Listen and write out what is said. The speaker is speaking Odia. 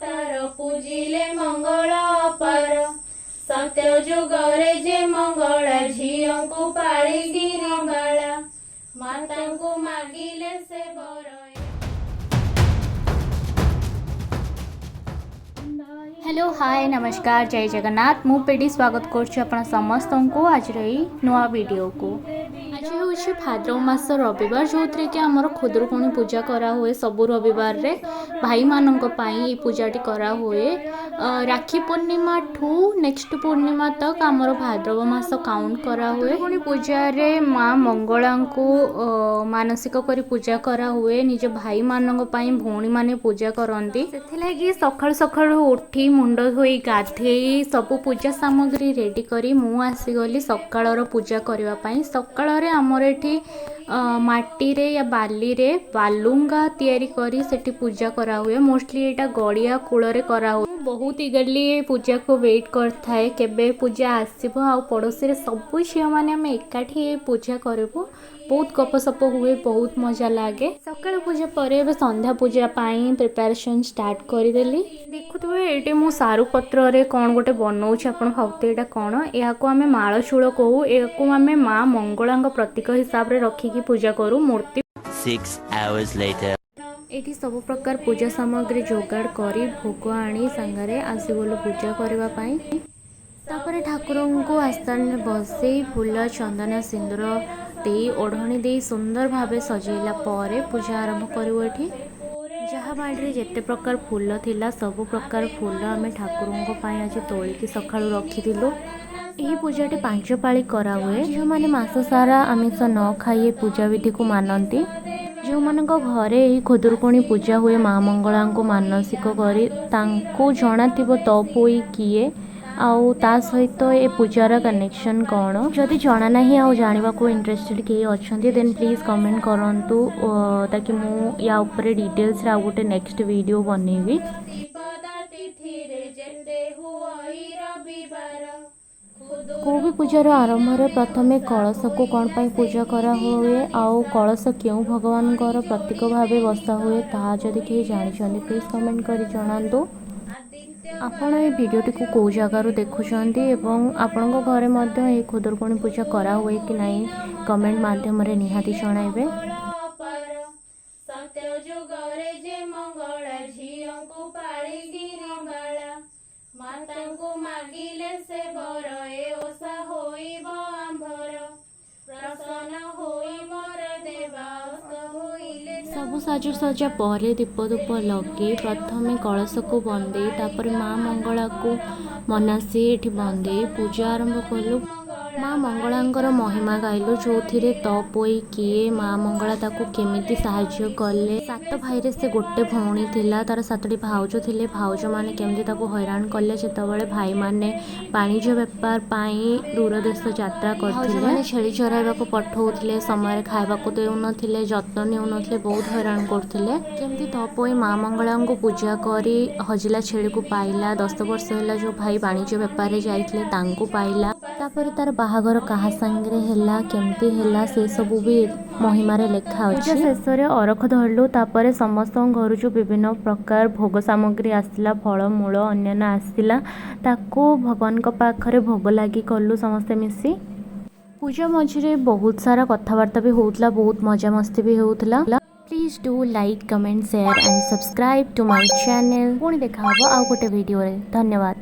ତାର ପୂଜିଲେ ମଙ୍ଗଳ ଅପାର। ସତ୍ୟ ଯୁଗରେ ଯେ ମଙ୍ଗଳା ଝିଅଙ୍କୁ ପାଳି ଗିରିମାଳା, ମାତାଙ୍କୁ ମାଗିଲେ ସେ ବର। ହ୍ୟାଲୋ, ହାଏ, ନମସ୍କାର, ଜୟ ଜଗନ୍ନାଥ। ମୁଁ ପେଡ଼ି ସ୍ୱାଗତ କରୁଛି ଆପଣ ସମସ୍ତଙ୍କୁ ଆଜିର ଏଇ ନୂଆ ଭିଡ଼ିଓକୁ। ଆଜି ହେଉଛି ଭାଦ୍ରବ ମାସ ରବିବାର, ଯେଉଁଥିରେ କି ଆମର ଖୁଦୁରୁକୁଣୀ ପୂଜା କରାହୁଏ। ସବୁ ରବିବାରରେ ଭାଇମାନଙ୍କ ପାଇଁ ଏଇ ପୂଜାଟି କରାହୁଏ। ରାକ୍ଷୀ ପୂର୍ଣ୍ଣିମାଠୁ ନେକ୍ସଟ ପୂର୍ଣ୍ଣିମା ତକ ଆମର ଭାଦ୍ରବ ମାସ କାଉଣ୍ଟ କରାହୁଏ। ଖୁଦୁରୁକୁଣୀ ପୂଜାରେ ମା ମଙ୍ଗଳାଙ୍କୁ ମାନସିକ କରି ପୂଜା କରାହୁଏ। ନିଜ ଭାଇମାନଙ୍କ ପାଇଁ ଭଉଣୀମାନେ ପୂଜା କରନ୍ତି। ସେଥିଲାଗି ସକାଳୁ ସକାଳୁ ଉଠି, ମୁଣ୍ଡ ଧୋଇ, ଗାଧେଇ, ସବୁ ପୂଜା ସାମଗ୍ରୀ ରେଡ଼ି କରି ମୁଁ ଆସିଗଲି ସକାଳର ପୂଜା କରିବା ପାଇଁ। ସକାଳରେ ଆମର ଏଠି ମାଟିରେ ୟା ବାଲିରେ ବାଲୁଙ୍ଗା ତିଆରି କରି ସେଠି ପୂଜା କରାହୁଏ। ମୋଷ୍ଟଲି ଏଇଟା ଗଡ଼ିଆ କୂଳରେ କରାହୁଏ। ମୁଁ ବହୁତ ଇଗରଲି ଏ ପୂଜାକୁ ୱେଟ୍ କରିଥାଏ, କେବେ ପୂଜା ଆସିବ ଆଉ ପଡ଼ୋଶୀରେ ସବୁ ଝିଅମାନେ ଆମେ ଏକାଠି ଏ ପୂଜା କରିବୁ। ବହୁତ ଗପସପ ହୁଏ, ବହୁତ ମଜା ଲାଗେ। ସକାଳ ପୂଜା ପରେ ଏବେ ସନ୍ଧ୍ୟା ପୂଜା ପାଇଁ ପ୍ରିପାରେସନ୍ ଷ୍ଟାର୍ଟ କରିଦେଲି। ଦେଖୁଥିବେ, ଏଇଠି ମୁଁ ସାରୁ ପତ୍ରରେ କ'ଣ ଗୋଟେ ବନଉଛି। ଆପଣ ଭାବୁଥିବେ ଏଇଟା କ'ଣ? ଏହାକୁ ଆମେ ମାଳଚୂଳ କହୁ। ଏହାକୁ ଆମେ ମା ମଙ୍ଗଳାଙ୍କ ପ୍ରତୀକ ହିସାବରେ ରଖିକି ପୂଜା କରୁ ମୂର୍ତ୍ତି। 6 hours later. ଏଇଠି ସବୁ ପ୍ରକାର ପୂଜା ସାମଗ୍ରୀ ଯୋଗାଡ଼ କରି, ଭୋଗ ଆଣି ସାଙ୍ଗରେ ଆସିଗଲୁ ପୂଜା କରିବା ପାଇଁ। ତାପରେ ଠାକୁରଙ୍କୁ ଆସ୍ଥାନରେ ବସେଇ, ଫୁଲ, ଚନ୍ଦନ, ସିନ୍ଦୁର ଦେଇ, ଓଢ଼ଣୀ ଦେଇ ସୁନ୍ଦର ଭାବେ ସଜେଇଲା ପରେ ପୂଜା ଆରମ୍ଭ କରିବୁ। ଏଠି ଯାହା ବାଡ଼ିରେ ଯେତେ ପ୍ରକାର ଫୁଲ ଥିଲା, ସବୁ ପ୍ରକାର ଫୁଲ ଆମେ ଠାକୁରଙ୍କ ପାଇଁ ଆଜି ତୋଳିକି ସକାଳୁ ରଖିଥିଲୁ। ଏହି ପୂଜାଟି 5 ପାଳି କରାହୁଏ। ଝିଅମାନେ ମାସ ସାରା ଆମିଷ ନ ଖାଇ ଏ ପୂଜା ବିଧିକୁ ମାନନ୍ତି। ଯେଉଁମାନଙ୍କ ଘରେ ଏହି ଖୁଦୁରୁକୁଣୀ ପୂଜା ହୁଏ ମା ମଙ୍ଗଳାଙ୍କୁ ମାନସିକ କରି, ତାଙ୍କୁ ଜଣାଥିବ ତପୋଇ କିଏ ଆଉ ତା ସହିତ ଏ ପୂଜାର କନେକ୍ସନ୍ କ'ଣ। ଯଦି ଜଣା ନାହିଁ ଆଉ ଜାଣିବାକୁ ଇଣ୍ଟରେଷ୍ଟେଡ଼ କେହି ଅଛନ୍ତି, ଦେନ୍ ପ୍ଲିଜ୍ କମେଣ୍ଟ କରନ୍ତୁ, ତାକି ମୁଁ ୟା ଉପରେ ଡିଟେଲ୍ସରେ ଆଉ ଗୋଟେ ନେକ୍ସଟ ଭିଡ଼ିଓ ବନେଇବି। ପ୍ରତିପଦା ତିଥିରେ ଯେତେ ହୁଅଇ ରବିବାର। କେଉଁ ବି ପୂଜାର ଆରମ୍ଭରେ ପ୍ରଥମେ କଳସକୁ କ'ଣ ପାଇଁ ପୂଜା କରାହୁଏ ଆଉ କଳସ କେଉଁ ଭଗବାନଙ୍କର ପ୍ରତୀକ ଭାବେ ବସା ହୁଏ, ତାହା ଯଦି କେହି ଜାଣିଛନ୍ତି, ପ୍ଲିଜ୍ କମେଣ୍ଟ କରି ଜଣାନ୍ତୁ। ଆପଣ ଏ ଭିଡ଼ିଓଟିକୁ କେଉଁ ଜାଗାରୁ ଦେଖୁଛନ୍ତି ଏବଂ ଆପଣଙ୍କ ଘରେ ମଧ୍ୟ ଏହି ଖୁଦୁରୁକୁଣୀ ପୂଜା କରାହୁଏ କି ନାହିଁ, କମେଣ୍ଟ ମାଧ୍ୟମରେ ନିହାତି ଜଣାଇବେ। ଅପାର। ସତ୍ୟ ଯୁଗରେ ଯେ ମଙ୍ଗଳା ଝିଅଙ୍କୁ ପାଳି ଗିରିମାଳା, ମାତାଙ୍କୁ ମାଗିଲେ ସେ ବର, ଏ ଓଷା ହୋଇବ ଆମ୍ଭର। ପ୍ରସନ୍ନ ହୋଇ ମୋର ଦେବା ହୋଇଲେ। ସବୁ ସାଜସଜ୍ଜା ପରେ ଦୀପ ଧୂପ ଲଗେଇ ପ୍ରଥମେ କଳସକୁ ବନ୍ଦେଇ, ତାପରେ ମା ମଙ୍ଗଳାକୁ ମନାସି ଏଠି ବନ୍ଦେଇ ପୂଜା ଆରମ୍ଭ କଲୁ। ମା ମଙ୍ଗଳାଙ୍କର ମହିମା ଗାଇଲୁ, ଯେଉଁଥିରେ ତପୋଇ କିଏ, ମା ମଙ୍ଗଳା ତାକୁ କେମିତି ସାହାଯ୍ୟ କଲେ, ସାତ ଭାଇରେ ସେ ଗୋଟେ ଭଉଣୀ ଥିଲା, ତାର ସାତଟି ଭାଉଜ ଥିଲେ, ଭାଉଜମାନେ କେମିତି ତାକୁ ହଇରାଣ କଲେ। ଯେତେବେଳେ ଭାଇମାନେ ବାଣିଜ୍ୟ ବେପାର ପାଇଁ ଦୂର ଦେଶ ଯାତ୍ରା କରିଥିଲେ, ଭାଉଜମାନେ ଛେଳି ଚରାଇବାକୁ ପଠଉଥିଲେ, ସମୟରେ ଖାଇବାକୁ ଦେଉନଥିଲେ, ଯତ୍ନ ନେଉନଥିଲେ, ବହୁତ ହଇରାଣ କରୁଥିଲେ। କେମିତି ତପୋଇ ମା ମଙ୍ଗଳାଙ୍କୁ ପୂଜା କରି ହଜିଲା ଛେଳିକୁ ପାଇଲା, 10 ବର୍ଷ ହେଲା ଯେଉଁ ଭାଇ ବାଣିଜ୍ୟ ବେପାରରେ ଯାଇଥିଲେ ତାଙ୍କୁ ପାଇଲା, ତାପରେ ତାର ବାହାଘର କାହା ସାଙ୍ଗରେ ହେଲା, କେମିତି ହେଲା, ସେସବୁ ବି ମହିମାରେ ଲେଖା ଅଛି। ପୂଜା ଶେଷରେ ଅରଖ ଧରିଲୁ। ତାପରେ ସମସ୍ତଙ୍କ ଘରୁ ଯେଉଁ ବିଭିନ୍ନ ପ୍ରକାର ଭୋଗ ସାମଗ୍ରୀ ଆସିଲା, ଫଳମୂଳ ଅନ୍ୟାନ୍ୟ ଆସିଲା, ତାକୁ ଭଗବାନଙ୍କ ପାଖରେ ଭୋଗ ଲାଗି କଲୁ ସମସ୍ତେ ମିଶି। ପୂଜା ମଝିରେ ବହୁତ ସାରା କଥାବାର୍ତ୍ତା ବି ହେଉଥିଲା, ବହୁତ ମଜାମସ୍ତି ବି ହେଉଥିଲା। Please do like, comment, share and subscribe to my channel. ପୁଣି ଦେଖା ହେବ ଆଉ ଗୋଟେ ଭିଡ଼ିଓରେ। ଧନ୍ୟବାଦ।